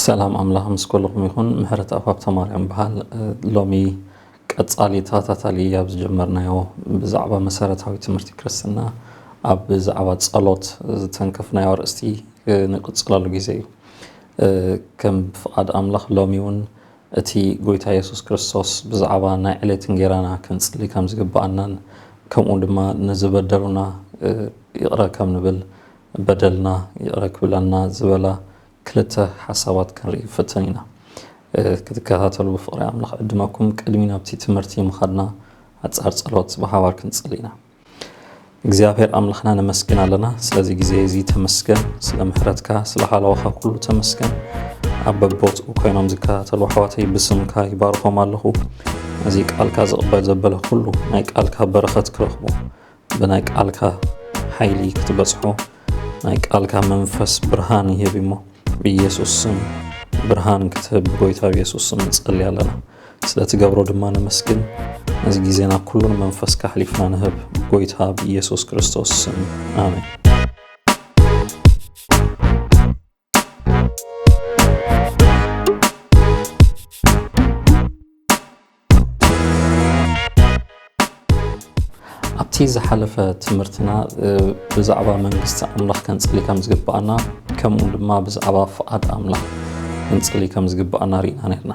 ሰላም ኣምላኽ ምስ ኩልኹም ይኹን። ምሕረት ኣብ ሃብተማርያም በሃል። ሎሚ ቀጻሊ ተኸታታሊ ኣብ ዝጀመርናዮ ብዛዕባ መሰረታዊ ትምህርቲ ክርስትና፣ ኣብ ብዛዕባ ጸሎት ዝተንከፍናዮ ኣርእስቲ ንቕጽለሉ ግዜ እዩ። ከም ፍቓድ ኣምላኽ ሎሚ እውን እቲ ጎይታ የሱስ ክርስቶስ ብዛዕባ ናይ ዕለት እንጌራና ክንጽሊ ከም ዝግብኣናን ከምኡ ድማ ንዝበደሉና ይቕረ ከም ንብል፣ በደልና ይቕረ ክብለና ዝበላ ክልተ ሓሳባት ክንርኢ ንፍትን ኢና። ክትከታተሉ ብፍቕሪ ኣምላኽ ዕድመኩም። ቅድሚ ናብቲ ትምህርቲ ምኻድና ሓጻር ጸሎት ብሓባር ክንጽሊ ኢና። እግዚኣብሔር ኣምላኽና ነመስግን ኣለና ስለዚ ግዜ እዚ ተመስገን፣ ስለ ምሕረትካ ስለ ሓለዋኻ ኩሉ ተመስገን። ኣብ በቦትኡ ኮይኖም ዝከታተሉ ኣሕዋተይ ብስምካ ይባርኾም ኣለኹ። እዚ ቃልካ ዝቕበል ዘበለ ኩሉ ናይ ቃልካ በረኸት ክረኽቡ፣ ብናይ ቃልካ ሓይሊ ክትበጽሑ ናይ ቃልካ መንፈስ ብርሃን ይህብ እሞ ብኢየሱስ ስም ብርሃን ክትህብ ብጎይታ ብኢየሱስ ስም ንጸሊ ኣለና። ስለትገብሮ ድማ ነመስግን። ነዚ ግዜና ኩሉን መንፈስካ ኣሕሊፍና ንህብ ብጎይታ ብኢየሱስ ክርስቶስ ስም ኣሜን። ኣብቲ ዝሓለፈ ትምህርትና ብዛዕባ መንግስቲ ኣምላኽ ከንጽሊ ከም ዝግብኣና ከምኡ ድማ ብዛዕባ ፍቓድ ኣምላኽ ክንጽሊ ከም ዝግብኣና ርኢና ነርና።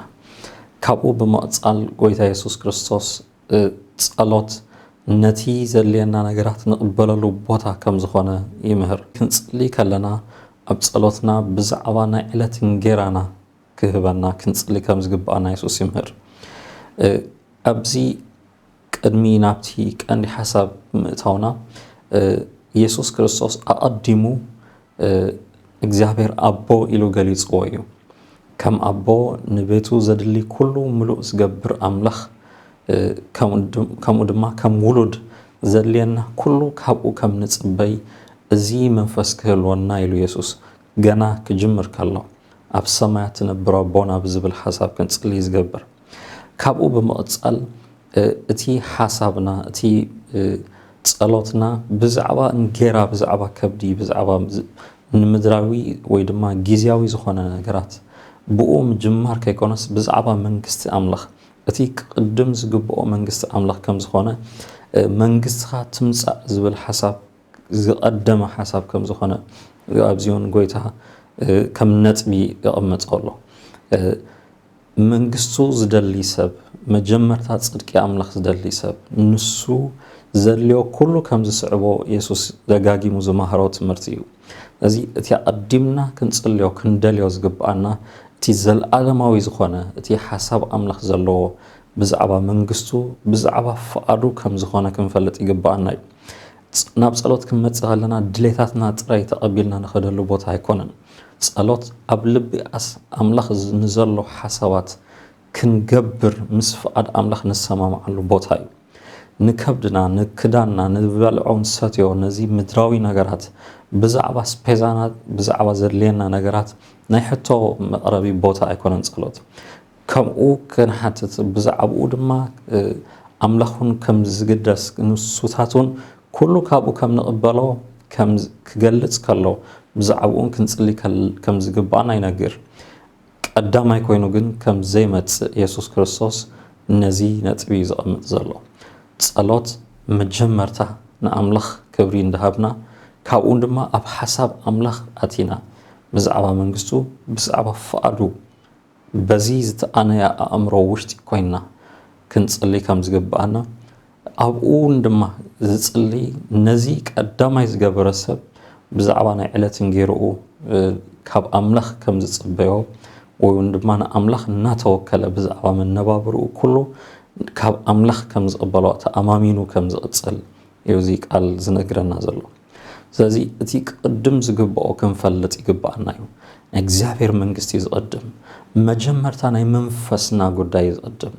ካብኡ ብምቕጻል ጎይታ የሱስ ክርስቶስ ጸሎት ነቲ ዘድልየና ነገራት ንቕበለሉ ቦታ ከም ዝኾነ ይምህር። ክንጽሊ ከለና ኣብ ጸሎትና ብዛዕባ ናይ ዕለት እንጌራና ክህበና ክንጽሊ ከም ዝግብኣና የሱስ ይምህር። ኣብዚ ቅድሚ ናብቲ ቀንዲ ሓሳብ ምእታውና የሱስ ክርስቶስ ኣቐዲሙ እግዚኣብሔር ኣቦ ኢሉ ገሊጽዎ እዩ። ከም ኣቦ ንቤቱ ዘድሊ ኩሉ ምሉእ ዝገብር ኣምላኽ ከምኡ ድማ ከም ውሉድ ዘድልየና ኩሉ ካብኡ ከም ንጽበይ እዚ መንፈስ ክህልወና ኢሉ የሱስ ገና ክጅምር ከሎ ኣብ ሰማያት ትነብር ኣቦና ብዝብል ሓሳብ ክንጽሊ ዝገብር። ካብኡ ብምቕጻል እቲ ሓሳብና እቲ ጸሎትና ብዛዕባ እንጌራ ብዛዕባ ከብዲ ብዛዕባ ንምድራዊ ወይ ድማ ግዜያዊ ዝኾነ ነገራት ብኡ ምጅማር ከይኮነስ ብዛዕባ መንግስቲ ኣምላኽ እቲ ቅድም ዝግብኦ መንግስቲ ኣምላኽ ከም ዝኾነ መንግስትኻ ትምጻእ ዝብል ሓሳብ ዝቐደመ ሓሳብ ከም ዝኾነ ኣብዚውን ጎይታ ከም ነጥቢ ይቐመጦ ኣሎ። መንግስቱ ዝደሊ ሰብ መጀመርታ ጽድቂ ኣምላኽ ዝደሊ ሰብ ንሱ ዘድልዮ ኩሉ ከም ዝስዕቦ የሱስ ደጋጊሙ ዝማህሮ ትምህርቲ እዩ። እዚ እቲ ኣቐዲምና ክንጽልዮ ክንደልዮ ዝግብኣና እቲ ዘለኣለማዊ ዝኾነ እቲ ሓሳብ ኣምላኽ ዘለዎ ብዛዕባ መንግስቱ ብዛዕባ ፍቓዱ ከም ዝኾነ ክንፈልጥ ይግብኣና እዩ። ናብ ጸሎት ክንመጽእ ከለና ድሌታትና ጥራይ ተቐቢልና ንኸደሉ ቦታ ኣይኮነን። ጸሎት ኣብ ልቢ ኣምላኽ ንዘሎ ሓሳባት ክንገብር ምስ ፍቓድ ኣምላኽ ንሰማምዓሉ ቦታ እዩ። ንከብድና ንክዳንና ንበልዖ ንሰትዮ ነዚ ምድራዊ ነገራት ብዛዕባ ስፔዛና ብዛዕባ ዘድልየና ነገራት ናይ ሕቶ መቕረቢ ቦታ ኣይኮነን ጸሎት። ከምኡ ክንሓትት ብዛዕባኡ ድማ ኣምላኽ እውን ከም ዝግደስ ንሱታት እውን ኩሉ ካብኡ ከም ንቕበሎ ክገልጽ ከሎ ብዛዕባኡ እውን ክንጽሊ ከም ዝግባኣና ይነግር። ቀዳማይ ኮይኑ ግን ከም ዘይመጽእ የሱስ ክርስቶስ ነዚ ነጥቢ እዩ ዘቐምጥ ዘሎ። ጸሎት መጀመርታ ንኣምላኽ ክብሪ እንዳሃብና ካብኡ ድማ ኣብ ሓሳብ ኣምላኽ ኣቲና ብዛዕባ መንግስቱ ብዛዕባ ፍቓዱ በዚ ዝተኣነያ ኣእምሮ ውሽጢ ኮይንና ክንጽሊ ከም ዝግብኣና ኣብኡ እውን ድማ ዝጽሊ ነዚ ቀዳማይ ዝገበረ ሰብ ብዛዕባ ናይ ዕለት እንጌርኡ ካብ ኣምላኽ ከም ዝጽበዮ ወይ እውን ድማ ንኣምላኽ እናተወከለ ብዛዕባ መነባብርኡ ኩሉ ካብ ኣምላኽ ከም ዝቕበሎ ተኣማሚኑ ከም ዝቕጽል እዩ እዚ ቃል ዝነግረና ዘሎ። ስለዚ እቲ ቅድም ዝግብኦ ክንፈልጥ ይግብኣና እዩ። ናይ እግዚኣብሔር መንግስቲ እዩ ዝቐድም። መጀመርታ ናይ መንፈስና ጉዳይ እዩ ዝቐድም።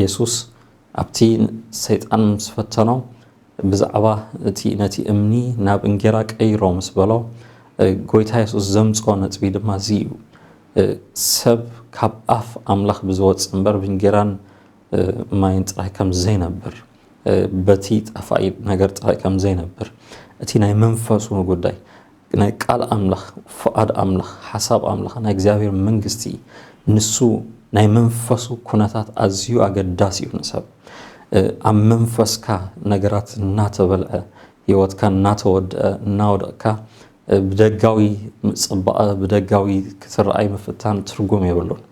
የሱስ ኣብቲ ሰይጣን ምስ ፈተኖ ብዛዕባ እቲ ነቲ እምኒ ናብ እንጌራ ቀይሮ ምስ በሎ ጎይታ የሱስ ዘምፅኦ ነጥቢ ድማ እዚ እዩ። ሰብ ካብ ኣፍ ኣምላኽ ብዝወፅ እምበር ብእንጌራን ማይን ጥራይ ከም ዘይነብር በቲ ጠፋኢ ነገር ጥራይ ከም ዘይነብር እቲ ናይ መንፈሱ ጉዳይ ናይ ቃል ኣምላኽ፣ ፍቓድ ኣምላኽ፣ ሓሳብ ኣምላኽ፣ ናይ እግዚኣብሔር መንግስቲ፣ ንሱ ናይ መንፈሱ ኩነታት ኣዝዩ ኣገዳሲ እዩ ንሰብ። እ፣ ኣብ መንፈስካ ነገራት እናተበልዐ፣ ህይወትካ እናተወድአ፣ እናወደቕካ፣ እ፣ ብደጋዊ ጽባቐ፣ ብደጋዊ ክትረኣይ ምፍታን ትርጉም የብሉን።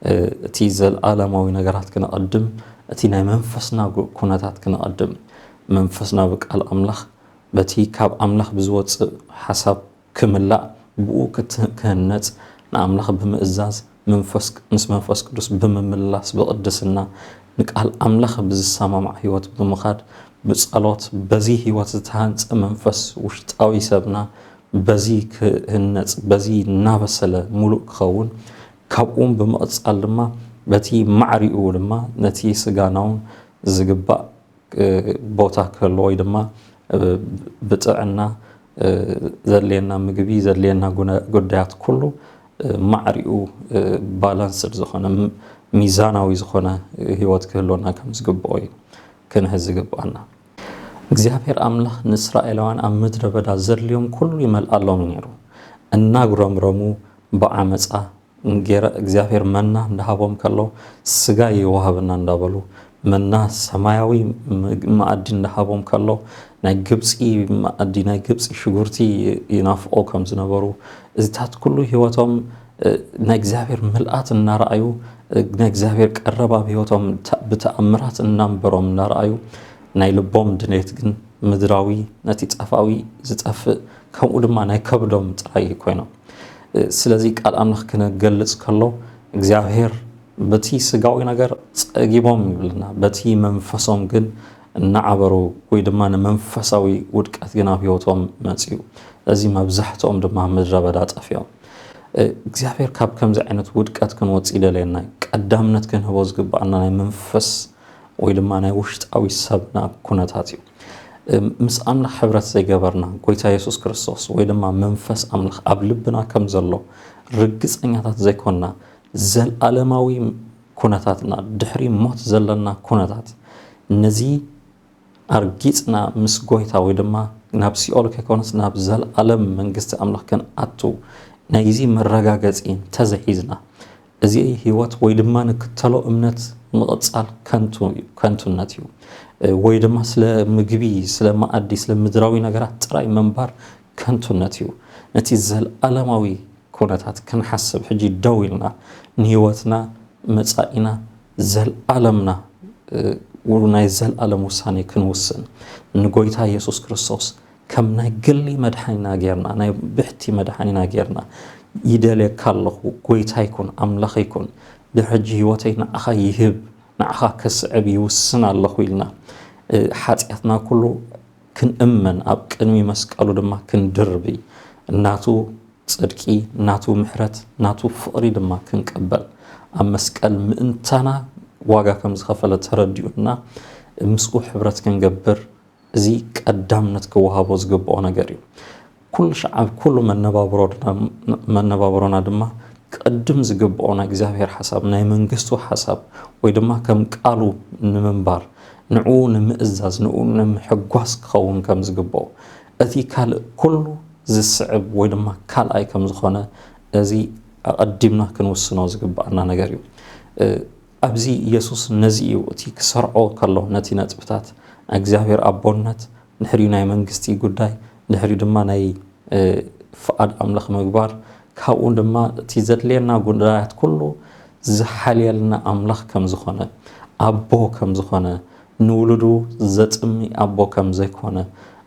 እ፣ እቲ ዘለኣለማዊ ነገራት ክነቐድም፣ እቲ ናይ መንፈስና ጉ-፣ ኩነታት ክነቐድም፣ መንፈስና ብቃል ኣምላኽ፣ በቲ ካብ ኣምላኽ ብዝወጽእ ሓሳብ ክምላእ፣ ብኡ ክት-፣ ክህነጽ፣ ንኣምላኽ ብምእዛዝ፣ መንፈስ፣ ምስ መንፈስ ቅዱስ ብምምላስ፣ ብቕድስና፣ ንቃል ኣምላኽ ብዝሰማማዕ ህይወት ብምኻድ፣ ብጸሎት፣ በዚ ህይወት ዝተሃንጸ መንፈስ ውሽጣዊ ሰብና በዚ ክህነጽ፣ በዚ እናበሰለ ምሉእ ክኸውን፣ ካብኡም ብምቕጻል ድማ በቲ ማዕሪኡ ድማ ነቲ ስጋናውን ዝግባእ እ፣ ቦታ ክህልዎ ወይ ድማ፣ እ፣ ብጥዕና፣ እ፣ ዘድልየና ምግቢ፣ ዘድልየና ጉነ-፣ ጉዳያት ኩሉ፣ እ፣ ማዕሪኡ፣ እ፣ ባላንስድ ዝኾነ፣ ም-፣ ሚዛናዊ ዝኾነ፣ እ፣ ህይወት ክህልወና ከም ዝግብኦ እዩ ክንሕዝ ዝግብኣና። እግዚኣብሔር ኣምላኽ ንእስራኤላውያን ኣብ ምድረ በዳ ዘድልዮም ኩሉ ይመልኣሎም እዩ ነይሩ። እናጉረምረሙ ብዓመፃ ገረ-፣ እግዚኣብሔር መና እንዳሃቦም ከሎ፣ ስጋ ይወሃበና እንዳበሉ፣ መና ሰማያዊ ም-፣ መኣዲ እንዳሃቦም ከሎ፣ ናይ ግብፂ መኣዲ፣ ናይ ግብፂ ሽጉርቲ ይናፍቆ ከም ዝነበሩ፣ እዚታት ኩሉ ህይወቶም፣ እ፣ ናይ እግዚኣብሔር ምልኣት እናረኣዩ፣ እ፣ ናይ እግዚኣብሔር ቀረብ ኣብ ህይወቶም ተ-፣ ብተኣምራት እናንበሮም እናረኣዩ፣ ናይ ልቦም ድሌት ግን ምድራዊ፣ ነቲ ጣፋዊ ዝጠፍእ፣ ከምኡ ድማ ናይ ከብዶም ጥራይ ኮይኖም። እ፣ ስለዚ ቃል ኣምላኽ ክነገልጽ ከሎ፣ እግዚኣብሔር በቲ ስጋዊ ነገር ጸጊቦም ይብልና፣ በቲ መንፈሶም ግን እናዓበሩ ወይ ድማ ንመንፈሳዊ ውድቀት ግን ኣብ ህይወቶም መጺኡ። ስለዚ መብዛሕትኦም ድማ ኣብ ምድረ በዳ ጠፊኦም። እ፣ እግዚኣብሔር ካብ ከምዚ ዓይነት ውድቀት ክንወጽእ ይደልየና እዩ። ቀዳምነት ክንህቦ ዝግብኣና ናይ መንፈስ ወይ ድማ ናይ ውሽጣዊ ሰብና ኩነታት እዩ። እ፣ ምስ ኣምላኽ ሕብረት ዘይገበርና፣ ጎይታ የሱስ ክርስቶስ ወይ ድማ መንፈስ ኣምላኽ ኣብ ልብና ከም ዘሎ ርግጸኛታት ዘይኮንና፣ ዘልኣለማዊ ኩነታትና፣ ድሕሪ ሞት ዘለና ኩነታት፣ ነዚ ኣርጊጽና ምስ ጎይታ ወይ ድማ ናብ ሲኦል ከይኮነስ ናብ ዘልኣለም መንግስቲ ኣምላኽ ክንኣቱ ናይዚ መረጋገጺ እንተዘይሒዝና፣ እዚ ህይወት ወይ ድማ ንክተሎ እምነት ምቕጻል ከንቱ እዩ፣ ከንቱነት እዩ። እ፣ ወይ ድማ ስለ ምግቢ፣ ስለ መኣዲ፣ ስለ ምድራዊ ነገራት ጥራይ ምንባር ከንቱነት እዩ። ነቲ ዘልኣለማዊ ኩነታት ክንሓስብ፣ ሕጂ ደው ኢልና ንህይወትና፣ መጻኢና፣ ዘልኣለምና፣ እ፣ ናይ ዘልኣለም ውሳኔ ክንውስን፣ ንጎይታ የሱስ ክርስቶስ ከም ናይ ግሊ መድሓኒና ጌርና፣ ናይ ብሕቲ መድሓኒና ጌርና፣ "ይደልየካ ኣለኹ፣ ጎይታይ ኩን፣ ኣምላኸይ ኩን፣ ድሕሪ ሕጂ ህይወተይ ንዓኻ ይህብ፣ ንዓኻ ከስዕብ ይውስን ኣለኹ" ኢልና፣ እ፣ ሓጢኣትና ኩሉ ክንእመን፣ ኣብ ቅድሚ መስቀሉ ድማ ክንድርቢ፣ ናቱ ጽድቂ፣ ናቱ ምሕረት፣ ናቱ ፍቕሪ ድማ ክንቅበል፣ ኣብ መስቀል ምእንታና ዋጋ ከም ዝኸፈለ ተረዲኡና፣ ምስኡ ሕብረት ክንገብር፣ እዚ ቀዳምነት ክወሃቦ ዝግብኦ ነገር እዩ። ኩሉ ሻዕ ኣብ ኩሉ መነባብሮና፣ መነባብሮና ድማ ቅድም ዝግብኦ ናይ እግዚኣብሔር ሓሳብ፣ ናይ መንግስቱ ሓሳብ፣ ወይ ድማ ከም ቃሉ ንምንባር፣ ንዕኡ ንምእዛዝ፣ ንዕኡ ንምሕጓስ ክኸውን ከም ዝግብኦ፣ እቲ ካልእ ኩሉ ዝስዕብ ወይ ድማ ካልኣይ ከም ዝኾነ፣ እዚ ኣቐዲምና ክንውስኖ ዝግብኣና ነገር እዩ። እ፣ ኣብዚ የሱስ ነዚ እዩ እቲ ክሰርዖ ከሎ፣ ነቲ ነጥብታት ናይ እግዚኣብሔር ኣቦነት፣ ድሕሪኡ ናይ መንግስቲ ጉዳይ፣ ድሕሪኡ ድማ ናይ፣ እ፣ ፍቓድ ኣምላኽ ምግባር፣ ካብኡ ድማ እቲ ዘድልየና ጉዳያት ኩሉ ዝሓልየልና ኣምላኽ ከም ዝኾነ፣ ኣቦ ከም ዝኾነ፣ ንውሉዱ ዘጥሚ ኣቦ ከም ዘይኮነ፣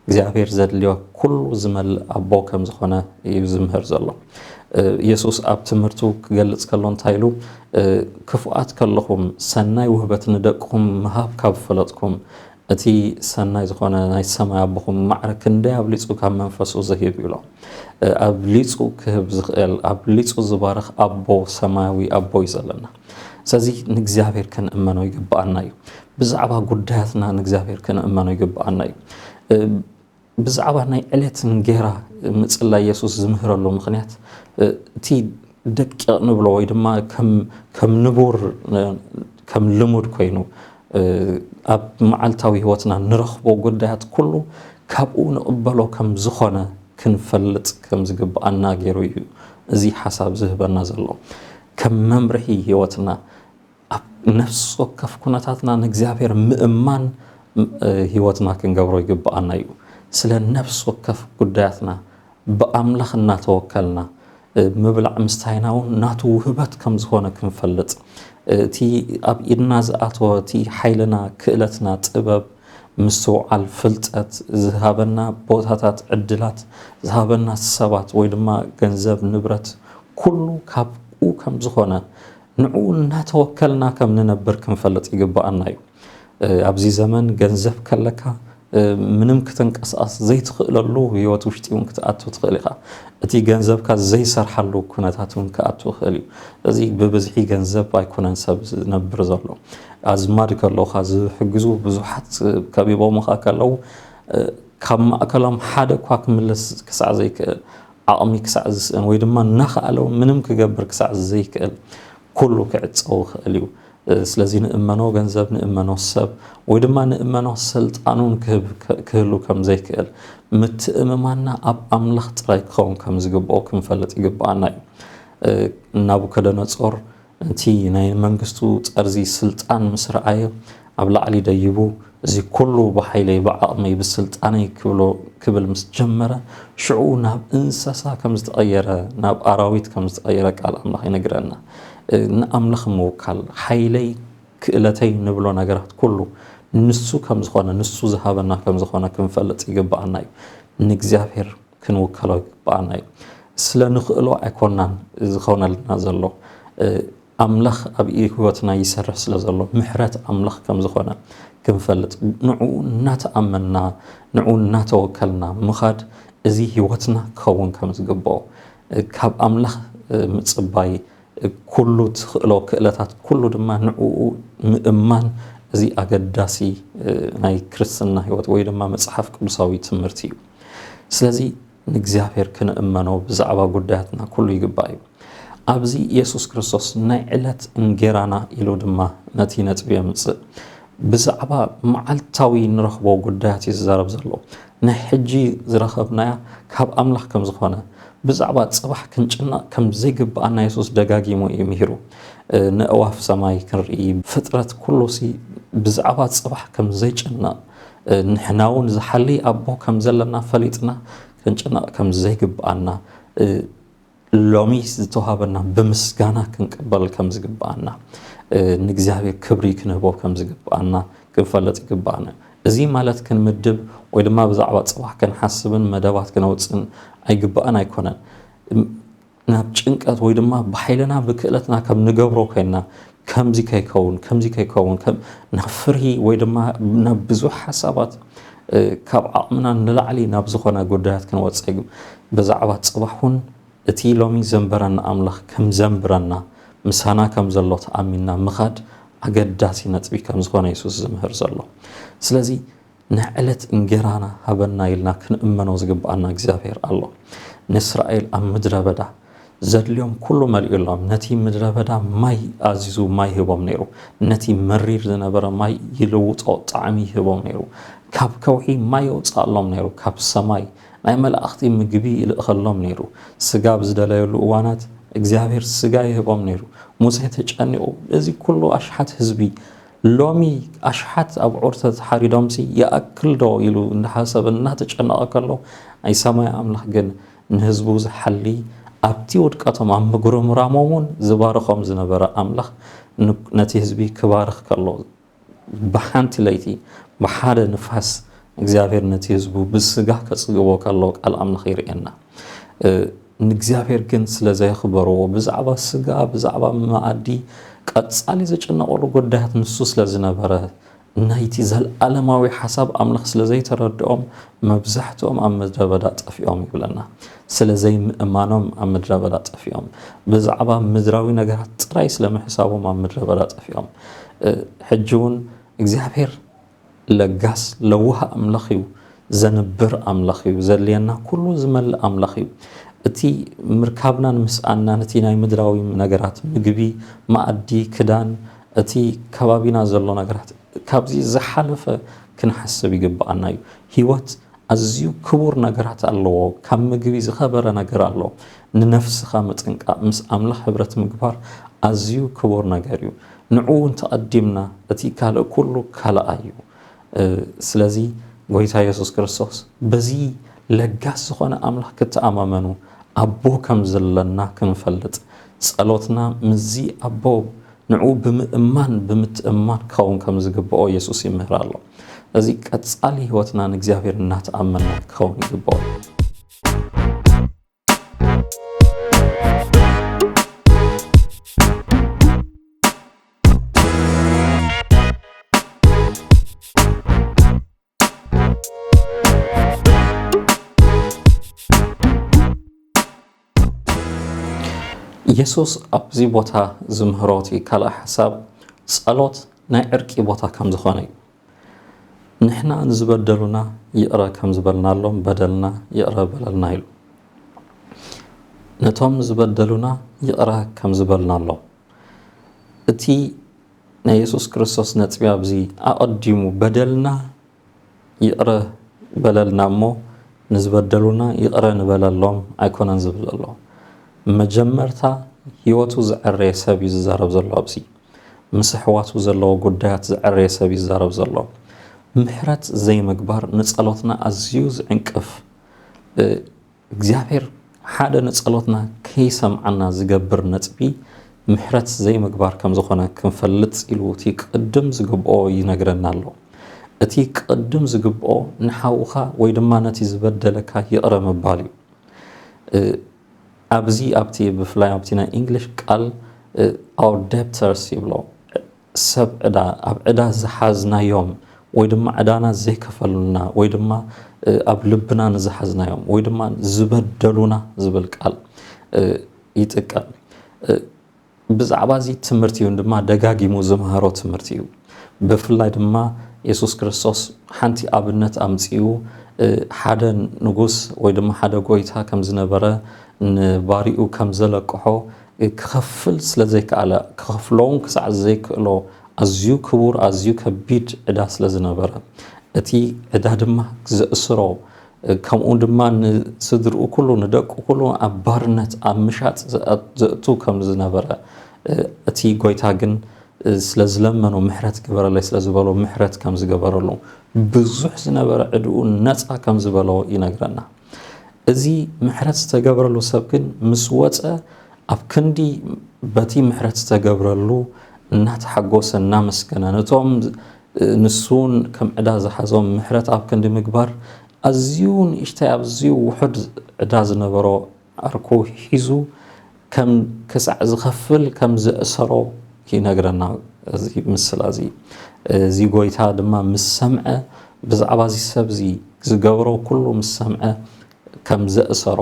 እግዚኣብሔር ዘድልዮ ኩሉ ዝመልእ ኣቦ ከም ዝኾነ እዩ ዝምህር ዘሎ። እ፣ የሱስ ኣብ ትምህርቱ ክገልጽ ከሎ እንታይ ኢሉ? እ፣ "ክፉኣት ከለኹም ሰናይ ውህበት ንደቅኹም ምሃብ ካብ ፈለጥኩም፣ እቲ ሰናይ ዝኾነ ናይ ሰማይ ኣቦኹም ማዕረ ክንደይ ኣብሊጹ ካብ መንፈሱ ዝህብ" ይብሎ። እ፣ ኣብሊጹ ክህብ ዝኽእል፣ ኣብሊጹ ዝባርኽ ኣቦ፣ ሰማያዊ ኣቦ እዩ ዘለና። ስለዚ ንእግዚኣብሔር ክንእመኖ ይግብኣና እዩ። ብዛዕባ ጉዳያትና ንእግዚኣብሔር ክንእመኖ ይግብኣና እዩ። እ፣ ብዛዕባ ናይ ዕለት እንጌራ ምጽላይ የሱስ ዝምህረሉ ምኽንያት፣ እ፣ እቲ ደቂቕ ንብሎ ወይ ድማ ከም፣ ከም ንቡር፣ እ፣ ከም ልሙድ ኮይኑ፣ እ፣ ኣብ መዓልታዊ ህይወትና ንረኽቦ ጉዳያት ኩሉ ካብኡ ንቕበሎ ከም ዝኾነ ክንፈልጥ ከም ዝግብኣና ገይሩ እዩ እዚ ሓሳብ ዝህበና ዘሎ። ከም መምርሒ ህይወትና ኣብ ነፍሲ ወከፍ ኩነታትና ንእግዚኣብሔር ምእማን፣ እ፣ ህይወትና ክንገብሮ ይግብኣና እዩ። ስለ ነፍሲ ወከፍ ጉዳያትና ብኣምላኽ እናተወከልና፣ እ፣ ምብላዕ ምስታይና እውን ናቱ ውህበት ከም ዝኾነ ክንፈልጥ፣ እ፣ እቲ ኣብ ኢድና ዝኣተወ፣ እቲ ሓይልና፣ ክእለትና፣ ጥበብ፣ ምስትውዓል፣ ፍልጠት ዝሃበና ቦታታት፣ ዕድላት ዝሃበና ሰባት ወይ ድማ ገንዘብ፣ ንብረት፣ ኩሉ ካብኡ ከም ዝኾነ፣ ንዕኡ እናተወከልና ከም ንነብር ክንፈልጥ ይግብኣና እዩ። እ፣ ኣብዚ ዘመን ገንዘብ ከለካ፣ እ፣ ምንም ክትንቀሳቐስ ዘይትኽእለሉ ህይወት ውሽጢ እውን ክትኣቱ ትኽእል ኢኻ። እቲ ገንዘብካ ዘይሰርሓሉ ኩነታት እውን ክኣቱ ይኽእል እዩ። እዚ ብብዝሒ ገንዘብ ኣይኮነን ሰብ ዝነብር ዘሎ። ኣዝማድ ከለውኻ ዝሕግዙ ብዙሓት፣ እ፣ ከቢቦምኻ ከለዉ፣ እ፣ ካብ ማእከሎም ሓደ እኳ ክምልስ ክሳዕ ዘይክእል፣ ዓቕሚ ክሳዕ ዝስእን ወይ ድማ እናኸኣለ እውን ምንም ክገብር ክሳዕ ዘይክእል፣ ኩሉ ክዕጸው ይኽእል እዩ። እ፣ ስለዚ ንእመኖ ገንዘብ፣ ንእመኖ ሰብ ወይ ድማ ንእመኖ ስልጣን እውን ክህብ-፣ ክህሉ ከም ዘይክእል፣ ምትእምማንና ኣብ ኣምላኽ ጥራይ ክኸውን ከም ዝግብኦ ክንፈልጥ ይግብኣና እዩ። እ፣ ናቡከደነጾር እቲ ናይ መንግስቱ ጠርዚ ስልጣን ምስ ረኣየ፣ ኣብ ላዕሊ ደይቡ፣ "እዚ ኩሉ ብሓይለይ፣ ብዓቕመይ፣ ብስልጣነይ" ክብሎ፣ ክብል ምስ ጀመረ፣ ሽዑ ናብ እንስሳ ከም ዝተቐየረ፣ ናብ ኣራዊት ከም ዝተቐየረ ቃል ኣምላኽ ይነግረና። እ፣ ንኣምላኽ ምውካል፣ ሓይለይ፣ ክእለተይ ንብሎ ነገራት ኩሉ ንሱ ከም ዝኾነ፣ ንሱ ዝሃበና ከም ዝኾነ ክንፈልጥ ይግብኣና እዩ። ንእግዚኣብሔር ክንውከሎ ይግብኣና እዩ። ስለ ንኽእሎ ኣይኮናን ዝኾነልና ዘሎ። እ፣ ኣምላኽ ኣብ ህይወትና ይሰርሕ ስለ ዘሎ፣ ምሕረት ኣምላኽ ከም ዝኾነ ክንፈልጥ፣ ንዕኡ እናተኣመንና፣ ንዕኡ እናተወከልና ምኻድ፣ እዚ ህይወትና ክኸውን ከም ዝግብኦ፣ እ፣ ካብ ኣምላኽ፣ እ፣ ምጽባይ፣ እ፣ ኩሉ ትኽእሎ ክእለታት ኩሉ ድማ ንዕኡ ምእማን፣ እዚ ኣገዳሲ፣ እ፣ ናይ ክርስትና ህይወት ወይ ድማ መጽሓፍ ቅዱሳዊ ትምህርቲ እዩ። ስለዚ ንእግዚኣብሔር ክንእመኖ ብዛዕባ ጉዳያትና ኩሉ ይግባእ እዩ። ኣብዚ የሱስ ክርስቶስ ናይ ዕለት እንጌራና ኢሉ ድማ ነቲ ነጥቢ የምጽእ። ብዛዕባ መዓልታዊ ንረኽቦ ጉዳያት እዩ ዝዛረብ ዘሎ። ናይ ሕጂ ዝረኸብናያ ካብ ኣምላኽ ከም ዝኾነ፣ ብዛዕባ ጽባሕ ክንጭነቕ ከም ዘይግብኣና የሱስ ደጋጊሙ እዩ ምሂሩ። እ፣ ነእዋፍ ሰማይ ክንርኢ፣ ፍጥረት ኩሉሲ ብዛዕባ ጽባሕ ከም ዘይጭነቕ፣ እ፣ ንሕና እውን ዝሓሊ ኣቦ ከም ዘለና ፈሊጥና ክንጭነቕ ከም ዘይግብኣና፣ እ፣ ሎሚ ዝተዋሃበና ብምስጋና ክንቅበል ከም ዝግብኣና፣ እ፣ ንእግዚኣብሔር ክብሪ ክንህቦ ከም ዝግብኣና ክንፈልጥ ይግብኣና። እዚ ማለት ክንምድብ ወይ ድማ ብዛዕባ ጽባሕ ክንሓስብን መደባት ክነውጽእን ኣይግብኣን ኣይኮነን። እም፣ ናብ ጭንቀት ወይ ድማ ብሓይልና ብክእለትና ከም ንገብሮ ኮይንና፣ ከምዚ ከይከውን፣ ከምዚ ከይከውን፣ ከም፣ ናብ ፍርሂ ወይ ድማ ናብ ብዙሕ ሓሳባት፣ እ፣ ካብ ዓቕምና ንላዕሊ ናብ ዝኾነ ጉዳያት ክንወጽእ ይግብ-፣ ብዛዕባ ጽባሕ እውን እቲ ሎሚ ዘንበረና ኣምላኽ ከም ዘንብረና፣ ምሳና ከም ዘሎ ተኣሚንና ምኻድ ኣገዳሲ ነጥቢ ከም ዝኾነ የሱስ ዝምህር ዘሎ። ስለዚ ናይ ዕለት እንጌራና ሃበና ኢልና ክንእመኖ ዝግብኣና እግዚኣብሔር ኣሎ። ንእስራኤል ኣብ ምድረ በዳ ዘድልዮም ኩሉ መሊኡሎም፣ ነቲ ምድረ በዳ ማይ ኣዚዙ ማይ ሂቦም ነይሩ። ነቲ መሪር ዝነበረ ማይ ይልውጦ፣ ጣዕሚ ይህቦም ነይሩ። ካብ ከውሒ ማይ የውፅኣሎም ነይሩ። ካብ ሰማይ ናይ መላእኽቲ ምግቢ ይልእኸሎም ነይሩ። ስጋ ኣብ ዝደለየሉ እዋናት እግዚኣብሔር ስጋ ይህቦም ነይሩ። ሙሴ ተጨኒቑ፣ እዚ ኩሉ ኣሽሓት ህዝቢ ሎሚ ኣሽሓት ኣብዑር ተሓሪዶምሲ ይኣክል ዶ ኢሉ እንዳሓሰበ እናተጨነቐ ከሎ፣ ናይ ሰማይ ኣምላኽ ግን ንህዝቡ ዝሓሊ፣ ኣብቲ ውድቀቶም ኣብ ምጉርምራሞም እውን ዝባርኾም ዝነበረ ኣምላኽ ን-፣ ነቲ ህዝቢ ክባርኽ ከሎ፣ ብሓንቲ ለይቲ ብሓደ ንፋስ እግዚኣብሔር ነቲ ህዝቡ ብስጋ ከጽግቦ ከሎ ቃል ኣምላኽ ይርእየና። እ፣ ንእግዚኣብሔር ግን ስለ ዘየኽበርዎ፣ ብዛዕባ ስጋ፣ ብዛዕባ መኣዲ ቀጻሊ ዝጭነቐሉ ጉዳያት ንሱ ስለ ዝነበረ፣ ናይቲ ዘለኣለማዊ ሓሳብ ኣምላኽ ስለ ዘይተረድኦም፣ መብዛሕትኦም ኣብ ምድረ በዳ ጠፊኦም ይብለና። ስለ ዘይምእማኖም ኣብ ምድረ በዳ ጠፊኦም። ብዛዕባ ምድራዊ ነገራት ጥራይ ስለ ምሕሳቦም ኣብ ምድረ በዳ ጠፊኦም። እ፣ ሕጂ እውን እግዚኣብሔር ለጋስ ለዋህ ኣምላኽ እዩ፣ ዘንብር ኣምላኽ እዩ፣ ዘድልየና ኩሉ ዝመልእ ኣምላኽ እዩ። እቲ ምርካብናን ምስኣንናን፣ እቲ ናይ ምድራዊ ነገራት ምግቢ፣ መኣዲ፣ ክዳን፣ እቲ ከባቢና ዘሎ ነገራት፣ ካብዚ ዝሓለፈ ክንሓስብ ይግብኣና እዩ። ህይወት ኣዝዩ ክቡር ነገራት ኣለዎ። ካብ ምግቢ ዝኸበረ ነገር ኣሎ። ንነፍስኻ ምጥንቃቕ፣ ምስ ኣምላኽ ሕብረት ምግባር ኣዝዩ ክቡር ነገር እዩ። ንዕኡ እውን ተቐዲምና፣ እቲ ካልእ ኩሉ ካልኣይ እዩ። እ፣ ስለዚ ጎይታ የሱስ ክርስቶስ በዚ ለጋስ ዝኾነ ኣምላኽ ክትኣማመኑ ኣቦ ከም ዘለና ክንፈልጥ፣ ጸሎትና ምስዚ ኣቦ ንዕኡ ብምእማን፣ ብምትእምማን ክኸውን ከም ዝግብኦ የሱስ ይምህር ኣሎ። እዚ ቀጻሊ ህይወትና ንእግዚኣብሔር እናተኣመና ክኸውን ይግብኦ። የሱስ ኣብዚ ቦታ ዝምህሮ እቲ ካልእ ሓሳብ፣ ጸሎት ናይ ዕርቂ ቦታ ከም ዝኾነ እዩ። ንሕና ንዝበደሉና ይቕረ ከም ዝበልናሎም በደልና ይቕረ በለልና ኢሉ። ነቶም ዝበደሉና ይቕረ ከም ዝበልናሎም። እቲ ናይ የሱስ ክርስቶስ ነጥቢ ኣብዚ ኣቐዲሙ በደልና ይቕረ በለልና እሞ ንዝበደሉና ይቕረ ንበለሎም ኣይኮነን ዝብል ዘሎ። መጀመርታ ህይወቱ ዘዐረየ ሰብ እዩ ዝዛረብ ዘሎ ኣብዚ። ምስ ኣሕዋቱ ዘለዎ ጉዳያት ዘዐረየ ሰብ እዩ ዝዛረብ ዘሎ። ምሕረት ዘይምግባር ንጸሎትና ኣዝዩ ዝዕንቅፍ፣ እ፣ እግዚኣብሔር ሓደ ንጸሎትና ከይሰምዓና ዝገብር ነጥቢ ምሕረት ዘይምግባር ከም ዝኾነ ክንፈልጥ ኢሉ እቲ ቅድም ዝግብኦ ይነግረና ኣሎ። እቲ ቅድም ዝግብኦ ንሓውኻ ወይ ድማ ነቲ ዝበደለካ ይቕረ ምባል እዩ። እ፣ ኣብዚ ኣብቲ ብፍላይ ኣብቲ ናይ እንግሊሽ ቃል፣ እ፣ our debtors ይብሎ። ሰብ ዕዳ፣ ኣብ ዕዳ ዝሓዝናዮም ወይ ድማ ዕዳና ዘይከፈሉልና ወይ ድማ፣ እ፣ ኣብ ልብና ንዝሓዝናዮም ወይ ድማ ዝበደሉና ዝብል ቃል፣ እ፣ ይጥቀም። እ፣ ብዛዕባ እዚ ትምህርቲ እውን ድማ ደጋጊሙ ዝመሃሮ ትምህርቲ እዩ። ብፍላይ ድማ የሱስ ክርስቶስ ሓንቲ ኣብነት ኣምጺኡ፣ እ፣ ሓደ ንጉስ ወይ ድማ ሓደ ጎይታ ከም ዝነበረ፣ ንባሪኡ ከም ዘለቅሖ፣ እ፣ ክኸፍል ስለ ዘይከኣለ፣ ክኸፍሎ እውን ክሳዕ ዘይክእሎ ኣዝዩ ክቡር፣ ኣዝዩ ከቢድ ዕዳ ስለ ዝነበረ፣ እቲ ዕዳ ድማ ዘእስሮ፣ እ፣ ከምኡ ድማ ንስድርኡ ኩሉ፣ ንደቁ ኩሉ ኣብ ባርነት፣ ኣብ ምሻጥ ዘእ-፣ ዘእቱ ከም ዝነበረ፣ እ፣ እቲ ጎይታ ግን፣ እ፣ ስለ ዝለመኖ፣ "ምሕረት ግበረለይ" ስለ ዝበሎ፣ ምሕረት ከም ዝገበረሉ፣ ብዙሕ ዝነበረ ዕድኡ ነጻ ከም ዝበሎ ይነግረና። እዚ ምሕረት ዝተገብረሉ ሰብ ግን ምስ ወጸ፣ ኣብ ክንዲ በቲ ምሕረት ዝተገብረሉ እናተሓጎሰ፣ እናመስገነ፣ ነቶም፣ እ፣ ንሱ እውን ከም ዕዳ ዝሓዞም ምሕረት ኣብ ክንዲ ምግባር፣ ኣዝዩ ንእሽተይ፣ ኣዝዩ ውሑድ ዕዳ ዝነበሮ ዓርኩ ሒዙ ከም ክሳዕ ዝኸፍል ከም ዘእሰሮ ይነግረና እዚ ምስላ እዚ። እዚ ጎይታ ድማ ምስ ሰምዐ፣ ብዛዕባ እዚ ሰብ እዚ ዝገብሮ ኩሉ ምስ ሰምዐ፣ ከም ዘእሰሮ፣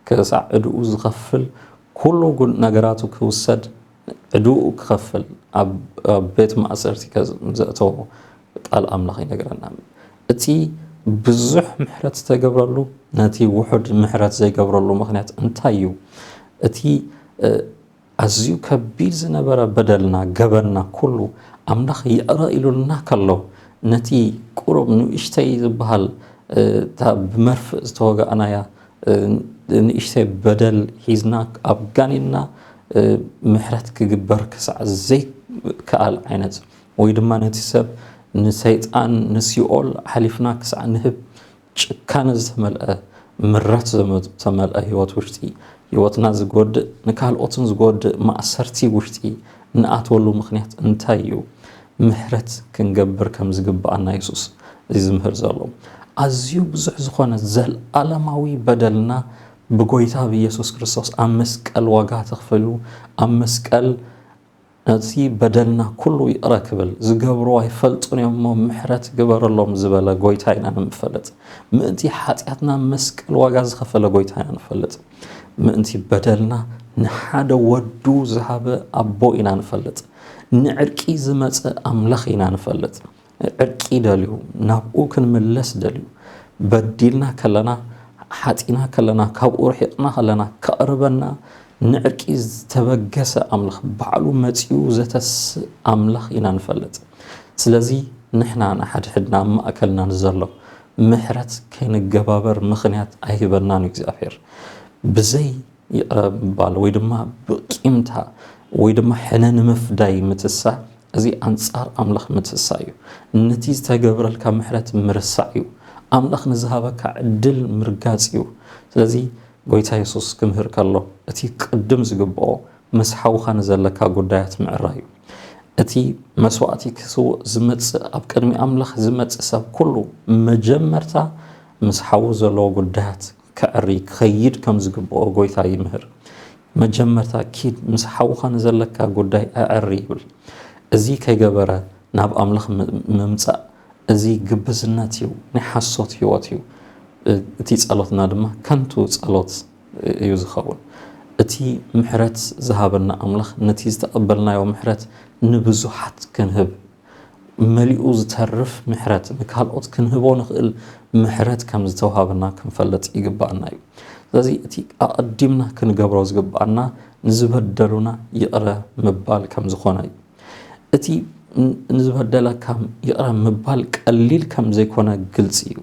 ክሳዕ ዕድኡ ዝኸፍል፣ ኩሉ ጉድ ነገራቱ ክውሰድ፣ ዕድኡ ክኸፍል፣ ኣብ፣ ኣብ ቤት ማእሰርቲ ከ-፣ ዘእተዎ ቃል ኣምላኽ ይነግረና። እቲ ብዙሕ ምሕረት ዝተገብረሉ፣ ነቲ ውሑድ ምሕረት ዘይገብረሉ ምኽንያት እንታይ እዩ? እቲ፣ እ፣ ኣዝዩ ከቢድ ዝነበረ በደልና፣ ገበንና ኩሉ ኣምላኽ ይቕረ ኢሉልና ከሎ፣ ነቲ ቁሩብ ንእሽተይ ዝበሃል፣ እ፣ እታ ብመርፍእ ዝተወጋእናያ፣ እ፣ ንእሽተይ በደል ሒዝና ኣብ ጋኒንና፣ እ፣ ምሕረት ክግበር ክሳዕ ዘይከኣል ዓይነት፣ ወይ ድማ ነቲ ሰብ ንሰይጣን ንሲኦል ሓሊፍና ክሳዕ ንህብ ጭካነ ዝተመልአ፣ ምረት ዘመ-፣ ዝተመልአ ህይወት ውሽጢ፣ ህይወትና ዝጎድእ፣ ንካልኦትን ዝጎድእ ማእሰርቲ ውሽጢ ንኣትወሉ ምኽንያት እንታይ እዩ? ምሕረት ክንገብር ከም ዝግብኣና የሱስ እዩ ዝምህር ዘሎ። ኣዝዩ ብዙሕ ዝኾነ ዘልኣለማዊ በደልና ብጎይታ ብየሱስ ክርስቶስ ኣብ መስቀል ዋጋ ተኽፈሉ፣ ኣብ መስቀል ነቲ በደልና ኩሉ ይቕረ ክብል፣ "ዝገብርዎ ኣይፈልጡን እዮም እሞ ምሕረት ግበረሎም" ዝበለ ጎይታ ኢና ንፈልጥ። ምእንቲ ሓጢኣትና መስቀል ዋጋ ዝኸፈለ ጎይታ ኢና ንፈልጥ። ምእንቲ በደልና ንሓደ ወዱ ዝሃበ ኣቦ ኢና ንፈልጥ። ንዕርቂ ዝመጸ ኣምላኽ ኢና ንፈልጥ። ዕርቂ ደልዩ፣ ናብኡ ክንምለስ ደልዩ። በዲልና ከለና፣ ሓጢና ከለና፣ ካብኡ ርሒቕና ከለና፣ ከቕርበና፣ ንዕርቂ ዝተበገሰ ኣምላኽ፣ ባዕሉ መጺኡ ዘተስእ ኣምላኽ ኢና ንፈልጥ። ስለዚ ንሕና ንሓድሕድና ኣብ ማእከልና ንዘሎ ምሕረት ከይንገባበር ምኽንያት ኣይህበናን እዩ እግዚኣብሔር። ብዘይ ይቕረ ምባል ወይ ድማ ብቂምታ ወይ ድማ ሕነ ንምፍዳይ ምትሳእ፣ እዚ ኣንጻር ኣምላኽ ምትሳእ እዩ። ነቲ ዝተገብረልካ ምሕረት ምርሳዕ እዩ። ኣምላኽ ንዝሃበካ ዕድል ምርጋጽ እዩ። ስለዚ ጎይታ የሱስ ክምህር ከሎ፣ እቲ ቅድም ዝግብኦ ምስ ሓውኻ ንዘለካ ጉዳያት ምዕራይ እዩ። እቲ መስዋእቲ ክስውእ ዝመጽእ፣ ኣብ ቅድሚ ኣምላኽ ዝመጽእ ሰብ ኩሉ መጀመርታ ምስ ሓዉ ዘለዎ ጉዳያት ከዕሪ ክኸይድ ከም ዝግብኦ ጎይታ ይምህር። መጀመርታ ኪድ ምስ ሓውኻ ንዘለካ ጉዳይ ኣዕሪ ይብል። እዚ ከይገበረ ናብ ኣምላኽ ም-፣ ምምጻእ፣ እዚ ግብዝነት እዩ፣ ናይ ሓሶት ህይወት እዩ። እ-፣ እቲ ጸሎትና ድማ ከንቱ ጸሎት እዩ ዝኸውን። እቲ ምሕረት ዝሃበና ኣምላኽ ነቲ ዝተቐበልናዮ ምሕረት ንብዙሓት ክንህብ፣ መሊኡ ዝተርፍ ምሕረት፣ ንካልኦት ክንህቦ ንኽእል ምሕረት ከም ዝተውሃበና ክንፈልጥ ይግብኣና እዩ። ስለዚ እቲ ኣቐዲምና ክንገብሮ ዝግብኣና ንዝበደሉና ይቕረ ምባል ከም ዝኾነ እዩ። እቲ ን-፣ ንዝበደለካ ይቕረ ምባል ቀሊል ከም ዘይኮነ ግልጺ እዩ።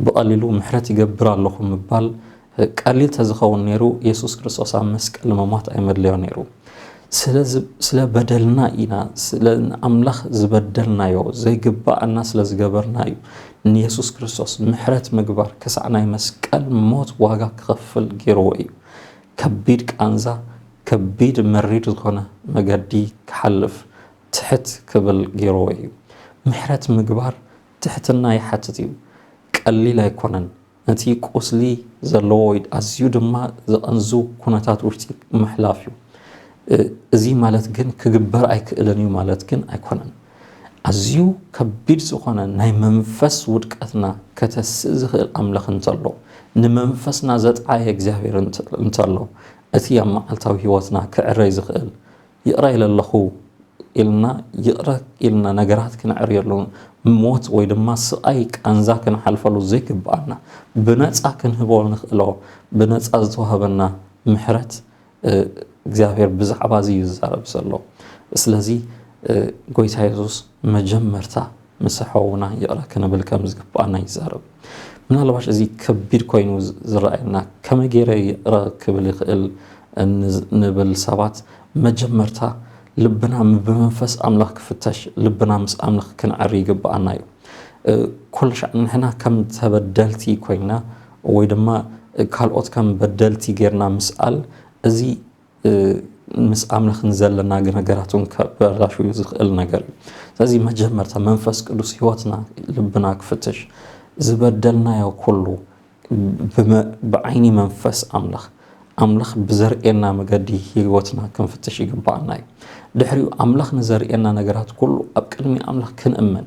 ብቐሊሉ ምሕረት ይገብር ኣለኹ ምባል ቀሊል ተዝኸውን ነይሩ፣ የሱስ ክርስቶስ ኣብ መስቀል ምሟት ኣይመድለዮ ነይሩ። ስለ ዝ-፣ ስለ በደልና ኢና፣ ስለ ንኣምላኽ ዝበደልናዮ፣ ዘይግባኣና ስለ ዝገበርና እዩ ንየሱስ ክርስቶስ ምሕረት ምግባር ክሳዕ ናይ መስቀል ሞት ዋጋ ክኸፍል ገይርዎ እዩ። ከቢድ ቃንዛ፣ ከቢድ መሪር ዝኾነ መገዲ ክሓልፍ፣ ትሕት ክብል ገይርዎ እዩ። ምሕረት ምግባር ትሕትና ይሓትት እዩ። ቀሊል ኣይኮነን። ነቲ ቁስሊ ዘለዎ ወይ ኣዝዩ ድማ ዘቐንዙ ኩነታት ውሽጢ ምሕላፍ እዩ። እ-፣ እዚ ማለት ግን ክግበር ኣይክእልን እዩ ማለት ግን ኣይኮነን። ኣዝዩ ከቢድ ዝኾነ ናይ መንፈስ ውድቀትና ከተስእ ዝኽእል ኣምላኽ እንተሎ፣ ንመንፈስና ዘጥዓየ እግዚኣብሔር እንተ-፣ እንተሎ፣ እቲ ኣብ መዓልታዊ ህይወትና ክዕረይ ዝኽእል፣ ይቕረ ኢለ ኣለኹ ኢልና፣ ይቕረ ኢልና ነገራት ክነዕርየሉ፣ ሞት ወይ ድማ ስቓይ ቃንዛ ክንሓልፈሉ ዘይግብኣና፣ ብነጻ ክንህቦ ንኽእሎ፣ ብነጻ ዝተዋህበና ምሕረት፣ እ፣ እግዚኣብሔር ብዛዕባ እዚ እዩ ዝዛረብ ዘሎ። ስለዚ፣ እ፣ ጎይታ የሱስ መጀመርታ ምስ ሓውና ይቕረ ክንብል ከም ዝግብኣና ይዛረብ። ምናልባሽ እዚ ከቢድ ኮይኑ ዝ-፣ ዝረኣየና፣ ከመይ ገይረ ይቕረ ክብል ይኽእል ን-፣ ንብል ሰባት፣ መጀመርታ ልብና ም-፣ ብመንፈስ ኣምላኽ ክፍተሽ፣ ልብና ምስ ኣምላኽ ክንዕሪ ይግብኣና እዩ። እ፣ ኩሉ ሻዕ ንሕና ከም ተበደልቲ ኮይና ወይ ድማ ካልኦት ከም በደልቲ ጌርና ምስኣል፣ እዚ እ፣ ምስ ኣምላኽ ንዘለና ነገራት እውን ከበላሽው ዝኽእል ነገር እዩ። ስለዚ መጀመርታ መንፈስ ቅዱስ ህይወትና፣ ልብና ክፍትሽ፣ ዝበደልናዮ ኩሉ ብመ-፣ ብዓይኒ መንፈስ ኣምላኽ፣ ኣምላኽ ብዘርእየና መገዲ ህይወትና ክንፍትሽ ይግብኣና እዩ። ድሕሪኡ ኣምላኽ ንዘርእየና ነገራት ኩሉ ኣብ ቅድሚ ኣምላኽ ክንእመን፣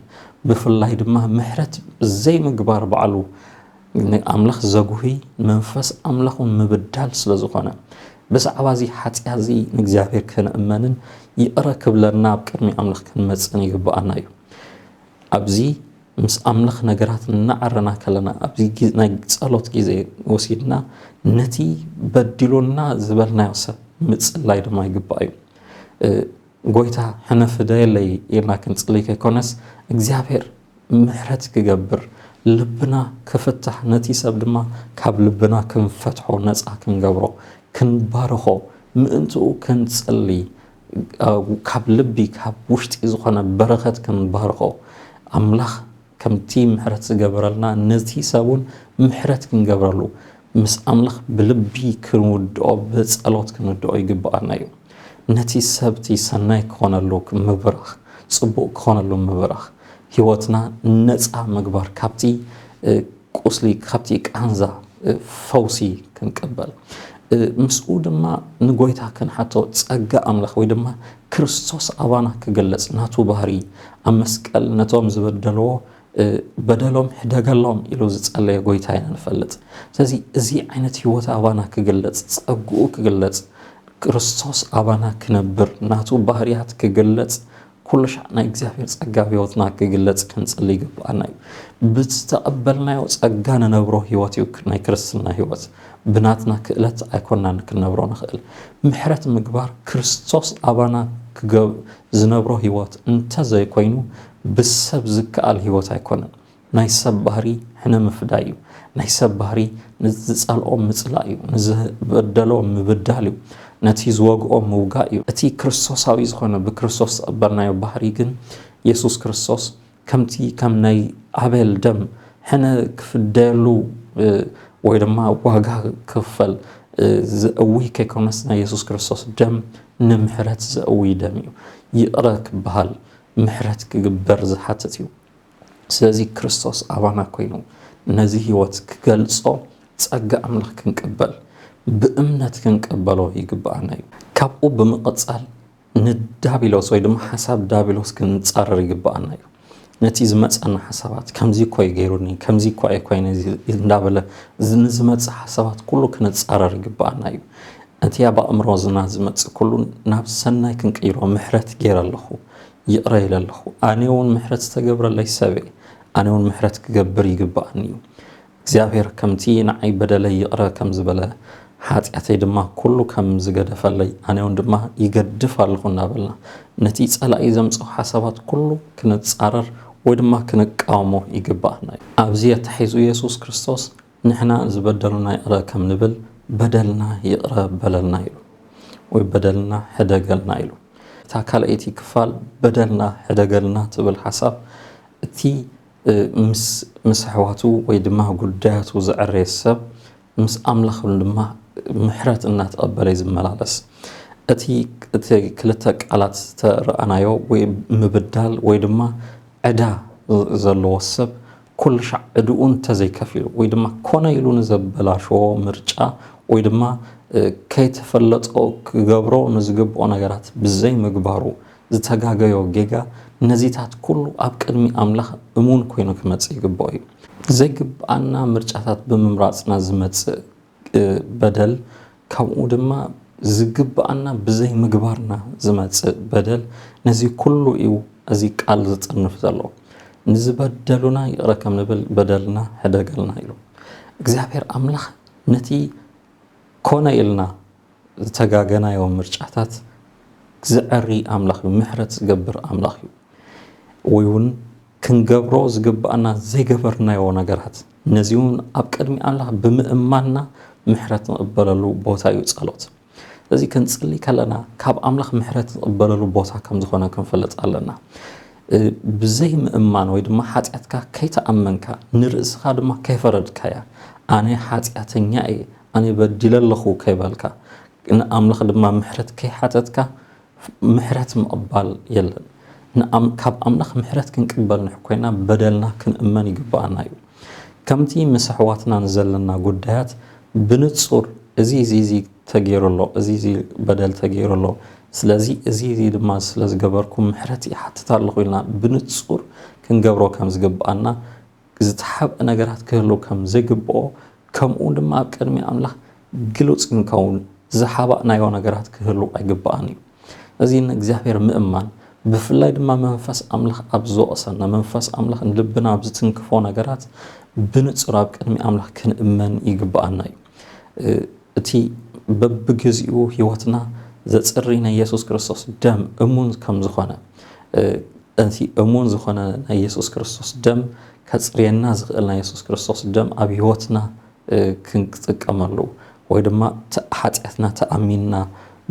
ብፍላይ ድማ ምሕረት ዘይምግባር ባዕሉ ንኣምላኽ ዘጉሂ፣ መንፈስ ኣምላኽ እውን ምብዳል ስለ ዝኾነ፣ ብዛዕባ እዚ ሓጢኣት እዚ ንእግዚኣብሔር ክንእመንን ይቕረ ክብለና ኣብ ቅድሚ ኣምላኽ ክንመጽእን ይግብኣና እዩ። ኣብዚ ምስ ኣምላኽ ነገራት እናዓረና ከለና፣ ኣብዚ ጊ-፣ ናይ ጸሎት ግዜ ወሲድና፣ ነቲ በዲሉና ዝበልናዮ ሰብ ምጽላይ ድማ ይግባእ እዩ። እ፣ ጎይታ ሕነ ፍደየለይ ኢልና ክንጽሊ ከይኮነስ፣ እግዚኣብሔር ምሕረት ክገብር፣ ልብና ክፍታሕ፣ ነቲ ሰብ ድማ ካብ ልብና ክንፈትሖ፣ ነጻ ክንገብሮ፣ ክንባርኾ፣ ምእንትኡ ክንጽሊ፣ እ፣ ካብ ልቢ፣ ካብ ውሽጢ ዝኾነ በረኸት ክንባርኾ፣ ኣምላኽ ከምቲ ምሕረት ዝገበረልና ነቲ ሰብ እውን ምሕረት ክንገብረሉ፣ ምስ ኣምላኽ ብልቢ ክንውድኦ፣ ብጸሎት ክንውድኦ ይግብኣና እዩ። ነቲ ሰብቲ ሰናይ ክኾነሉ ምብራኽ፣ ጽቡቕ ክኾነሉ ምብራኽ፣ ህይወትና ነጻ ምግባር፣ ካብቲ፣ እ፣ ቁስሊ፣ ካብቲ ቃንዛ፣ እ፣ ፈውሲ ክንቅበል። እ፣ ምስኡ ድማ ንጎይታ ክንሓቶ፣ ጸጋ ኣምላኽ ወይ ድማ ክርስቶስ ኣባና ክግለጽ፣ ናቱ ባህሪ ኣብ መስቀል ነቶም ዝበደልዎ፣ እ፣ በደሎም ሕደገሎም ኢሉ ዝጸለየ ጎይታ ኢና ንፈልጥ። ስለዚ እዚ ዓይነት ህይወት ኣባና ክግለጽ፣ ጸግኡ ክግለጽ፣ ክርስቶስ ኣባና ክነብር፣ ናቱ ባህርያት ክግለጽ፣ ኩሉ ሻዕ ናይ እግዚኣብሔር ጸጋ ኣብ ህይወትና ክግለጽ ክንጽሊ ይግብኣና እዩ። ብዝተቐበልናዮ ጸጋ ንነብሮ ህይወት እዩ ናይ ክርስትና ህይወት። ብናትና ክእለት ኣይኮናን ክንነብሮ ንኽእል። ምሕረት ምግባር ክርስቶስ ኣባና ክገብ-፣ ዝነብሮ ህይወት እንተዘይኮይኑ ብሰብ ዝከኣል ህይወት ኣይኮነን። ናይ ሰብ ባህሪ ሕነ ምፍዳይ እዩ። ናይ ሰብ ባህሪ ንዝጸልኦ ምጽላእ እዩ። ንዝበደሎ ምብዳል እዩ። ነቲ ዝወግኦ ምውጋእ እዩ። እቲ ክርስቶሳዊ ዝኾነ ብክርስቶስ ዝቐበልናዮ ባህሪ ግን የሱስ ክርስቶስ ከምቲ ከም ናይ ኣቤል ደም ሕነ ክፍደየሉ ወይ ድማ ዋጋ ክኽፈል ዘእዊ ከይኮነስ ናይ የሱስ ክርስቶስ ደም ንምሕረት ዘእዊ ደም እዩ። ይቕረ ክበሃል ምሕረት ክግበር ዝሓትት እዩ። ስለዚ ክርስቶስ ኣባና ኮይኑ ነዚ ህይወት ክገልጾ ጸጋ ኣምላኽ ክንቅበል ብእምነት ክንቅበሎ ይግብኣና እዩ። ካብኡ ብምቕጻል ንዳቢሎስ ወይ ድማ ሓሳብ ዳቢሎስ ክንጻረር ይግብኣና እዩ። ነቲ ዝመጸና ሓሳባት ከምዚ እኮ እዩ ገይሩኒ፣ ከምዚ እኮ ኣይኮይነ እንዳበለ ንዝመጽእ ሓሳባት ኩሉ ክንጻረር ይግብኣና እዩ። እቲ ኣብ ኣእምሮና ዝመጽእ ኩሉ ናብ ሰናይ ክንቅይሮ ምሕረት ገይረ ኣለኹ፣ ይቕረ ኢለ ኣለኹ። ኣነ እውን ምሕረት ዝተገብረለይ ሰብ እየ፣ ኣነ እውን ምሕረት ክገብር ይግብኣኒ እዩ። እግዚኣብሔር ከምቲ ንዓይ በደለይ ይቕረ ከም ዝበለ ሓጢኣተይ ድማ ኩሉ ከም ዝገደፈለይ ኣነ እውን ድማ ይገድፍ ኣለኹ እናበልና ነቲ ጸላኢ ዘምጽኦ ሓሳባት ኩሉ ክንጻረር ወይ ድማ ክንቃወሞ ይግብኣና እዩ። ኣብዚ ኣተሓሒዙ የሱስ ክርስቶስ ንሕና ዝበደሉና ይቕረ ከም ንብል በደልና ይቕረ በለልና ኢሉ ወይ በደልና ሕደገልና ኢሉ። እታ ካልኣይቲ ክፋል በደልና ሕደገልና ትብል ሓሳብ እቲ ምስ ኣሕዋቱ ወይ ድማ ጉዳያቱ ዘዐረየ ሰብ ምስ ኣምላኽ ድማ ምሕረት እናተቐበለ እዩ ዝመላለስ። እቲ ክልተ ቃላት ዝተረኣናዮ ወይ ምብዳል ወይ ድማ ዕዳ ዘለዎ ሰብ ኩሉ ሻዕ ዕድኡ እንተዘይከፊሉ ወይ ድማ ኮነ ኢሉ ንዘበላሸዎ ምርጫ ወይ ድማ ከይተፈለጦ ክገብሮ ንዝግብኦ ነገራት ብዘይምግባሩ ዝተጋገዮ ጌጋ ነዚታት ኩሉ ኣብ ቅድሚ ኣምላኽ እሙን ኮይኑ ክመጽእ ይግብኦ እዩ። ዘይግብኣና ምርጫታት ብምምራጽና ዝመጽእ በደል ከምኡ ድማ ዝግብኣና ብዘይምግባርና ዝመጽእ በደል ነዚ ኩሉ እዩ እዚ ቃል ዝጥርንፍ ዘሎ። ንዝበደሉና ይቕረ ከም ንብል በደልና ሕደገልና ኢሉ እግዚኣብሔር ኣምላኽ ነቲ ኮነ ኢልና ዝተጋገናዮ ምርጫታት ዝዐሪ ኣምላኽ እዩ። ምሕረት ዝገብር ኣምላኽ እዩ። ወይ እውን ክንገብሮ ዝግብኣና ዘይገበርናዮ ነገራት ነዚ እውን ኣብ ቅድሚ ኣምላኽ ብምእማንና ምሕረት ንቕበለሉ ቦታ እዩ ጸሎት። ስለዚ ክንጽሊ ከለና ካብ ኣምላኽ ምሕረት ንቕበለሉ ቦታ ከም ዝኾነ ክንፈልጥ ኣለና። ብዘይ ምእማን ወይ ድማ ሓጢኣትካ ከይተኣመንካ ንርእስኻ ድማ ከይፈረድካያ ኣነ ሓጢኣተኛ እየ ኣነ በዲለ ኣለኹ ከይበልካ ንኣምላኽ ድማ ምሕረት ከይሓተትካ ምሕረት ምቕባል የለን። ካብ ኣምላኽ ምሕረት ክንቅበል ንሕ ኮይና በደልና ክንእመን ይግብኣና እዩ። ከምቲ ምስ ኣሕዋትና ንዘለና ጉዳያት ብንጹር እዚ እዚ እዚ ተገይሩ ኣሎ፣ እዚ እዚ በደል ተገይሩ ኣሎ፣ ስለዚ እዚ እዚ ድማ ስለ ዝገበርኩ ምሕረት ይሓትት ኣለኹ ኢልና ብንጹር ክንገብሮ ከም ዝግብኣና ዝተሓብአ ነገራት ክህሉ ከም ዘይግብኦ ከምኡ ድማ ኣብ ቅድሚ ኣምላኽ ግሉጽ ክንከውን ዝሓባእናዮ ነገራት ክህሉ ኣይግብኣን እዩ። እዚ ንእግዚኣብሔር ምእማን ብፍላይ ድማ መንፈስ ኣምላኽ ኣብ ዝወቕሰና መንፈስ ኣምላኽ ንልብና ኣብ ዝትንክፎ ነገራት ብንጹር ኣብ ቅድሚ ኣምላኽ ክንእመን ይግብኣና እዩ። እቲ በብግዚኡ ህይወትና ዘጽሪ ናይ የሱስ ክርስቶስ ደም እሙን ከም ዝኾነ እቲ እሙን ዝኾነ ናይ የሱስ ክርስቶስ ደም ከጽርየና ዝኽእል ናይ የሱስ ክርስቶስ ደም ኣብ ህይወትና ክንጥቀመሉ ወይ ድማ ሓጢኣትና ተኣሚንና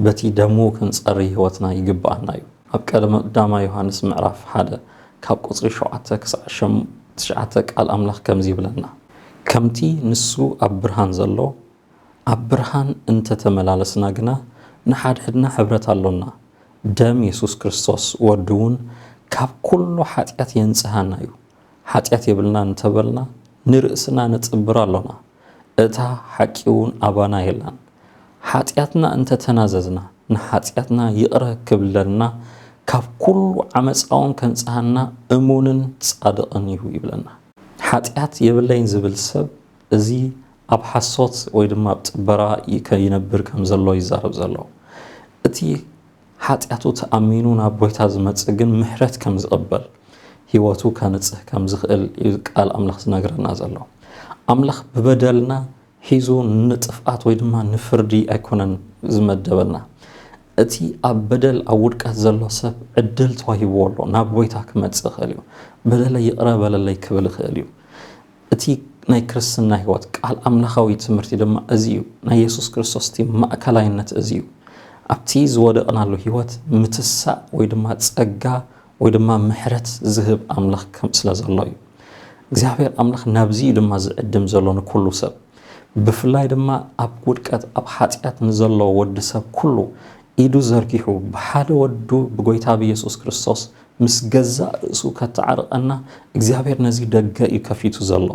በቲ ደሙ ክንጸሪ ህይወትና ይግብኣና እዩ። ኣብ ቀዳማይ ዮሃንስ ምዕራፍ ሓደ ካብ ቁጽሪ ሸውዓተ ክሳዕ ትሽዓተ ቃል ኣምላኽ ከምዚ ይብለና፣ ከምቲ ንሱ ኣብ ብርሃን ዘሎ ኣብ ብርሃን እንተተመላለስና ግና ንሓድሕድና ሕብረት ኣሎና፣ ደም የሱስ ክርስቶስ ወዱ እውን ካብ ኩሉ ሓጢኣት የንጽሃና እዩ። ሓጢኣት የብልና እንተበልና ንርእስና ንጽብር ኣሎና፣ እታ ሓቂ እውን ኣባና የላን። ሓጢኣትና እንተተናዘዝና ንሓጢኣትና ይቕረ ክብለልና ካብ ኩሉ ዓመፃ እውን ከንጽሃና እሙንን ጻድቕን እዩ ይብለና። ሓጢኣት የብለይን ዝብል ሰብ እዚ ኣብ ሓሶት ወይ ድማ ኣብ ጽበራ ከይነብር ከም ዘሎ ይዛረብ ዘሎ። እቲ ሓጢኣቱ ተኣሚኑ ናብ ጎይታ ዝመጽእ ግን ምሕረት ከም ዝቕበል ህይወቱ ከንጽህ ከም ዝኽእል እዩ ቃል ኣምላኽ ዝነግረና ዘሎ። ኣምላኽ ብበደልና ሒዙ ንጥፍኣት ወይ ድማ ንፍርዲ ኣይኮነን ዝመደበና። እቲ ኣብ በደል ኣብ ውድቀት ዘሎ ሰብ ዕድል ተዋሂብዎ ኣሎ፣ ናብ ጎይታ ክመጽእ ይኽእል እዩ። በደለይ ይቕረ በለለይ ክብል ይኽእል እዩ። እቲ ናይ ክርስትና ህይወት ቃል ኣምላኻዊ ትምህርቲ ድማ እዚ እዩ። ናይ የሱስ ክርስቶስ እቲ ማእከላይነት እዚ እዩ። ኣብቲ ዝወደቕናሉ ህይወት ምትሳእ ወይ ድማ ጸጋ ወይ ድማ ምሕረት ዝህብ ኣምላኽ ከም ስለ ዘሎ እዩ። እግዚኣብሔር ኣምላኽ ናብዚ እዩ ድማ ዝዕድም ዘሎ ንኩሉ ሰብ። ብፍላይ ድማ ኣብ ውድቀት ኣብ ሓጢኣት ንዘሎ ወዲ ሰብ ኩሉ ኢዱ ዘርጊሑ ብሓደ ወዱ ብጎይታ ብየሱስ ክርስቶስ ምስ ገዛእ ርእሱ ከተዓርቐና እግዚኣብሔር ነዚ ደገ እዩ ከፊቱ ዘሎ።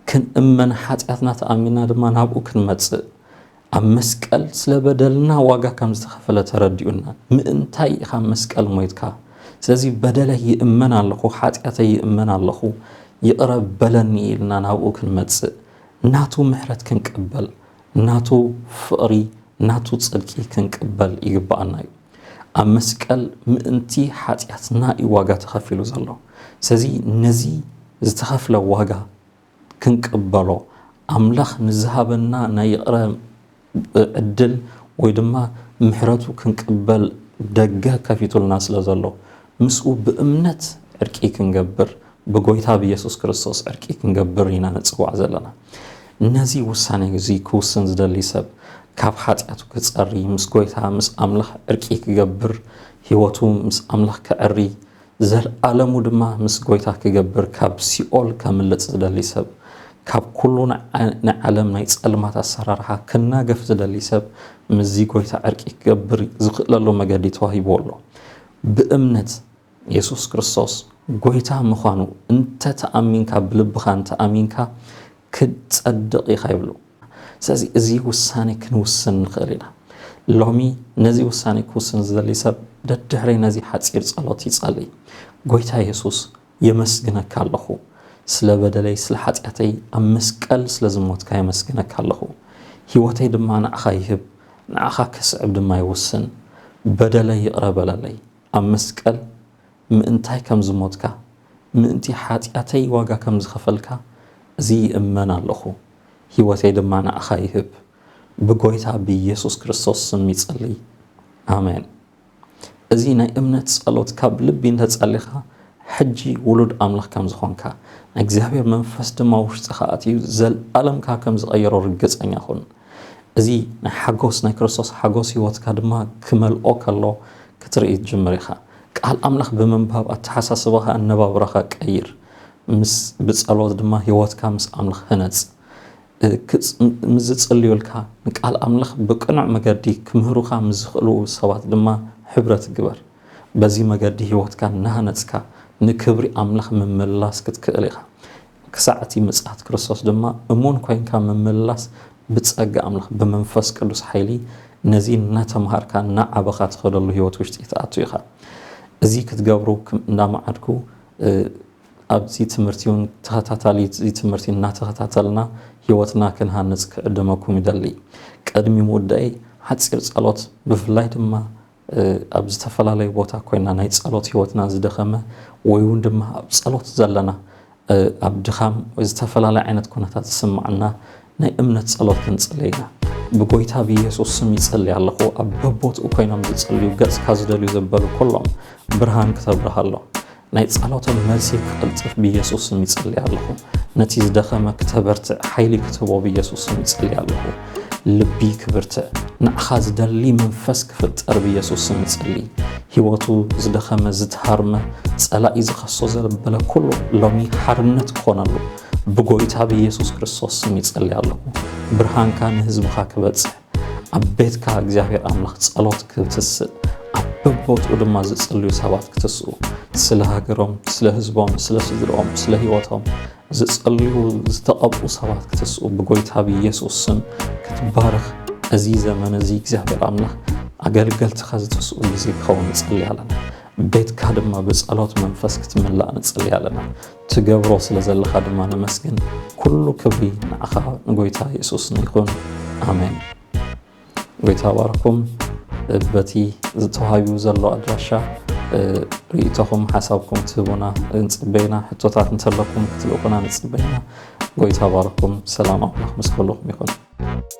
ክንእመን ሓጢኣትና ተኣሚና ድማ ናብኡ ክንመጽእ ኣብ መስቀል ስለ በደልና ዋጋ ከም ዝተኸፈለ ተረዲኡና ምእንታይ ኢኻ ኣብ መስቀል ሞይትካ? ስለዚ በደለይ ይእመን ኣለኹ፣ ሓጢኣተይ ይእመን ኣለኹ፣ ይቕረ በለኒ ኢልና ናብኡ ክንመጽእ ናቱ ምሕረት ክንቅበል ናቱ ፍቕሪ ናቱ ጽድቂ ክንቅበል ይግብኣና እዩ። ኣብ መስቀል ምእንቲ ሓጢኣትና እዩ ዋጋ ተኸፊሉ ዘሎ። ስለዚ ነዚ ዝተኸፍለ ዋጋ ክንቅበሎ ኣምላኽ ንዝሃበና ናይ ይቕረ ዕድል ወይ ድማ ምሕረቱ ክንቅበል ደገ ከፊቱልና ስለ ዘሎ ምስኡ ብእምነት ዕርቂ ክንገብር ብጎይታ ብየሱስ ክርስቶስ ዕርቂ ክንገብር ኢና ንጽዋዕ ዘለና። ነዚ ውሳኔ እዚ ክውስን ዝደሊ ሰብ ካብ ሓጢኣቱ ክጸሪ ምስ ጎይታ ምስ ኣምላኽ ዕርቂ ክገብር ህይወቱ ምስ ኣምላኽ ከዕሪ ዘልኣለሙ ድማ ምስ ጎይታ ክገብር ካብ ሲኦል ከምልጽ ዝደሊ ሰብ ካብ ኩሉ ናይ ዓለም ናይ ጸልማት ኣሰራርሓ ክናገፍ ዝደሊ ሰብ ምስዚ ጎይታ ዕርቂ ክገብር ዝኽእለሉ መገዲ ተዋሂብዎ ኣሎ። ብእምነት የሱስ ክርስቶስ ጎይታ ምዃኑ እንተ ተኣሚንካ ብልብኻ እንተ ኣሚንካ ክትጸድቕ ኢኻ ይብሉ። ስለዚ እዚ ውሳኔ ክንውስን ንኽእል ኢና። ሎሚ ነዚ ውሳኔ ክውስን ዝደሊ ሰብ ደድሕረይ ነዚ ሓጺር ጸሎት ይጸልይ። ጎይታ የሱስ የመስግነካ ኣለኹ፣ ስለ በደለይ ስለ ሓጢኣተይ ኣብ መስቀል ስለ ዝሞትካ የመስግነካ ኣለኹ። ህይወተይ ድማ ንዓኻ ይህብ፣ ንዓኻ ከስዕብ ድማ ይውስን። በደለይ ይቕረ በለለይ። ኣብ መስቀል ምእንታይ ከም ዝሞትካ፣ ምእንቲ ሓጢኣተይ ዋጋ ከም ዝኸፈልካ፣ እዚ ይእመን ኣለኹ። ህይወተይ ድማ ንኣኻ ይህብ። ብጎይታ ብኢየሱስ ክርስቶስ ስም ይጽሊ። ኣሜን። እዚ ናይ እምነት ጸሎት ካብ ልቢ እንተጸሊኻ፣ ሕጂ ውሉድ ኣምላኽ ከም ዝኾንካ፣ ናይ እግዚኣብሔር መንፈስ ድማ ውሽጥኻ ኣትዩ ዘልኣለምካ ከም ዝቐየሮ ርግጸኛ ኩን። እዚ ናይ ሓጎስ ናይ ክርስቶስ ሓጎስ ህይወትካ ድማ ክመልኦ ከሎ ክትርኢ ትጅምር ኢኻ። ቃል ኣምላኽ ብምንባብ ኣተሓሳስባኻ ኣነባብራኻ ቀይር። ምስ ብጸሎት ድማ ህይወትካ ምስ ኣምላኽ ህነጽ። እ፣ ክጽ-፣ ምስ ዝጽልዩልካ ንቃል ኣምላኽ ብቅኑዕ መገዲ ክምህሩኻ ምስ ዝኽእሉ ሰባት ድማ ሕብረት ግበር። በዚ መገዲ ህይወትካ እናሃነጽካ ንክብሪ ኣምላኽ ምምላስ ክትክእል ኢኻ። ክሳዕ እቲ ምጽኣት ክርስቶስ ድማ እሙን ኮይንካ ምምላስ ብጸጋ ኣምላኽ ብመንፈስ ቅዱስ ሓይሊ ነዚ እናተምሃርካ እናዓበኻ ትኸደሉ ህይወት ውሽጢ ትኣቱ ኢኻ። እዚ ክትገብሩ ክም-፣ እንዳመዓድኩ፣ እ፣ ኣብዚ ትምህርቲ እውን ተኸታታሊ እዚ ትምህርቲ እናተኸታተልና ህይወትና ክንሃንጽ ክዕድመኩም ይደሊ። ቅድሚ ምውዳይ ሓጺር ጸሎት ብፍላይ ድማ እ፣ ኣብ ዝተፈላለዩ ቦታ ኮይና ናይ ጸሎት ህይወትና ዝደኸመ ወይ እውን ድማ ኣብ ጸሎት ዘለና፣ እ፣ ኣብ ድኻም ወይ ዝተፈላለየ ዓይነት ኩነታት ዝስምዓና ናይ እምነት ጸሎት ክንጽሊ ኢና። ብጎይታ ብኢየሱስ ስም ይጸሊ ኣለኹ። ኣብ በቦትኡ ኮይኖም ዝጸልዩ ገጽካ ዝደልዩ ዘበሉ ኩሎም ብርሃን ክተብርሃሎም። ናይ ጸሎቶም መልሲ ክቕልጥፍ ብኢየሱስ ስም ይጸሊ ኣለኹ። ነቲ ዝደኸመ ክተበርትዕ ሓይሊ ክትህቦ ብኢየሱስ ስም ይጸሊ ኣለኹ። ልቢ ክብርትዕ፣ ንዓኻ ዝደሊ መንፈስ ክፍጠር ብኢየሱስ ስም ይጸሊ። ህይወቱ ዝደኸመ፣ ዝተሃርመ፣ ጸላኢ ዝኸሶ ዘበለ ኩሉ ሎሚ ሓርነት ክኾነሉ ብጎይታ ብኢየሱስ ክርስቶስ ስም ይጸሊ ኣለኹ። ብርሃንካ ንህዝብኻ ክበጽሕ ኣብ ቤትካ እግዚኣብሔር ኣምላኽ ጸሎት ክትስእ ኣብ በቦትኡ ድማ ዝጽልዩ ሰባት ክትስኡ ስለ ሃገሮም ስለ ህዝቦም ስለ ስድርኦም ስለ ህይወቶም ዝጸልዩ ዝተቐብኡ ሰባት ክትስኡ ብጎይታ ብኢየሱስ ስም ክትባረኽ። እዚ ዘመን እዚ እግዚኣብሔር ኣምላኽ ኣገልገልትኻ ዝትስኡ ግዜ ክኸውን ንጸሊ ኣለና። ቤትካ ድማ ብጸሎት መንፈስ ክትምላእ ንጸሊ ኣለና። ትገብሮ ስለ ዘለኻ ድማ ነመስግን። ኩሉ ክብሪ ንዓኻ ንጎይታ የሱስ ይኹን። ኣሜን። ጎይታ ባርኩም። በቲ ዝተዋሂቡ ዘሎ ኣድራሻ ርእይቶኹም ሓሳብኩም ትህቡና ንጽበይና። ሕቶታት እንተለኩም ክትልእኹና ንጽበይና። ጎይታ ባርኩም። ሰላም ኣምላኽ ምስ ኩልኹም ይኹን።